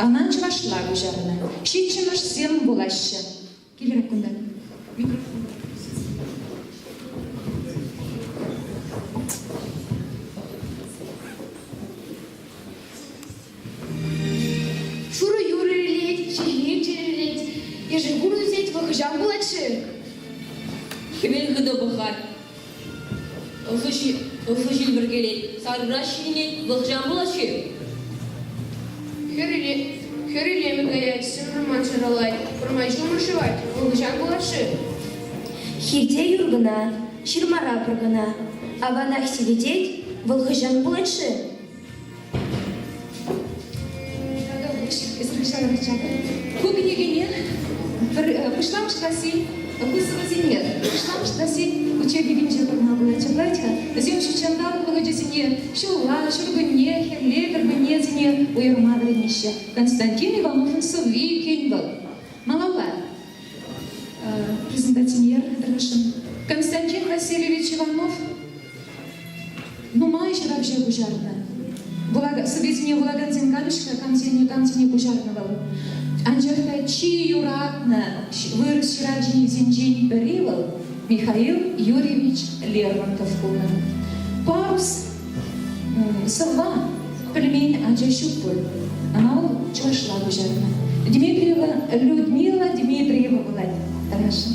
Ӑна чӑвашла куҫарнӑ. Ҫиччӗмӗшсем вулаҫҫӗ. Килӗр кунта. Микрофон. Шурӑ юр ирӗлет, ҫилхи чӗрӗлет. Ешӗл курӑк ӳсет, вӑл хӑҫан пулать-ши? Хӗвел хытӑ пӑхать. Ӑшӑ ҫил вӗркелет, сарӑра ҫитӗнет, вӑл хӑҫан пулать-ши? Хӗр илемӗ каять, сӗм вӑрман ҫаралать, вӑрман ҫумӑр ҫӑвать, вӑл хӑҫан пулать-ши? Хирте юр кӑна, ҫырмара пӑр кӑна. Аванах сивӗтет, вӑл хӑҫан пулать-ши? Ку кӗнекене пӗр пуҫламӑш классен ку сӑвӑсене пуҫламӑш классен учебникӗнче курма пулать. Ҫапла-ха, вӗсем ҫутҫанталӑк вӑхӑчӗсене ҫулла, ҫуркунне, хӗлле, кӗркуннесене уйӑрма вӗренеҫҫӗ. Константин Ивановӑн сӑвви иккен вӑл. Малалла. Презентацинер тӑрӑшӑн. Константин Васильевич Иванов Нумай ҫыравҫӑ куҫарнӑ. Сӑввисене вулакансем калӗҫ-ха, камсене, камсене куҫарнӑ вӑл. Анчах та чи юратнӑ вырӑс ҫыравҫисенчен пӗри вӑл Михаил Юрьевич Лермонтов пулнӑ. Парус сӑвва пӗлмен ача ҫук пуль. Ӑна вӑл чӑвашла куҫарнӑ. Дмитриева Людмила Дмитриева пулать тарашӑн.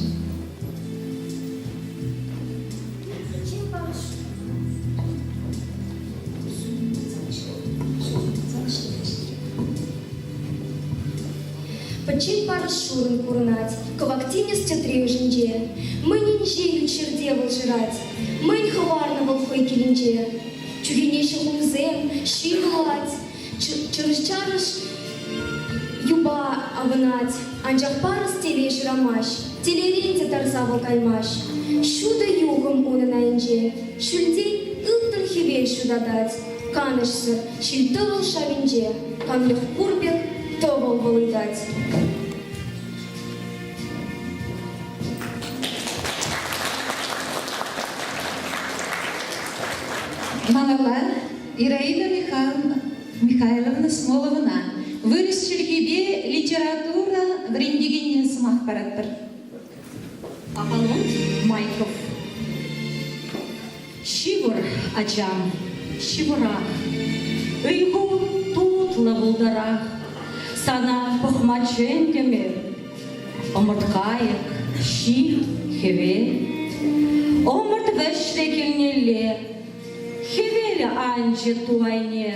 Пӗччен парӑс шурӑн курӑнать, кӑвак тинӗс тӗтри ӑшӗнче. Мӗн инҫе ют ҫӗрте вӑл шырать, мӗн хӑварнӑ вӑл хӑй килӗнче. Чӳхенеҫҫӗ хумсем, ҫил улать, чӑрӑш-чарӑш юпа авӑнать, анчах парӑс телей шырамасть, телейрен те тарса вӑл каймасть. Ҫутӑ юхӑм унӑн айӗнче, ҫӳлтен ылтӑн хӗвел ҫутатать, канӑҫсӑр ҫил-тӑвӑл шавӗнче канлӗх пур пек тӑвӑл вӑл ыйтать. Малалла Ираида Михайловна Смоловӑна вырӑс чӗлхипе литература вӗрентекенне сӑмах паратпӑр. Аполлон Майков. Ҫывӑр, ачам, ҫывӑрах. Ыйху тутлӑ пултӑрах. Сана пӑхма чӗнтӗм-и? Ӑмӑрткайӑк, ҫил, хӗвел. Ӑмӑрт вӗҫрӗ килнелле. Хӗвел анчӗ ту айне.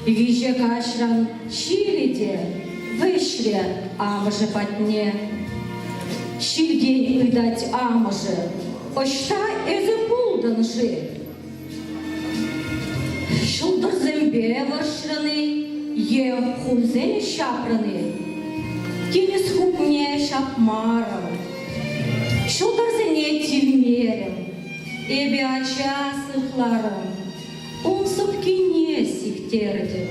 Виҫе каҫран ҫилӗ те вӗҫрӗ амӑшӗ патне. Ҫилтен ыйтать амӑшӗ, ӑҫта эсӗ пултӑн-ши? Ҫӑлтӑрсемпе вӑрҫрӑн-и е хумсем ҫапрӑн-и? Тинӗс хумне ҫапмарӑм, ҫӑлтӑрсене тивмерӗм. Эпӗ ача сыхларӑм, ун сӑпкине сиктертӗм.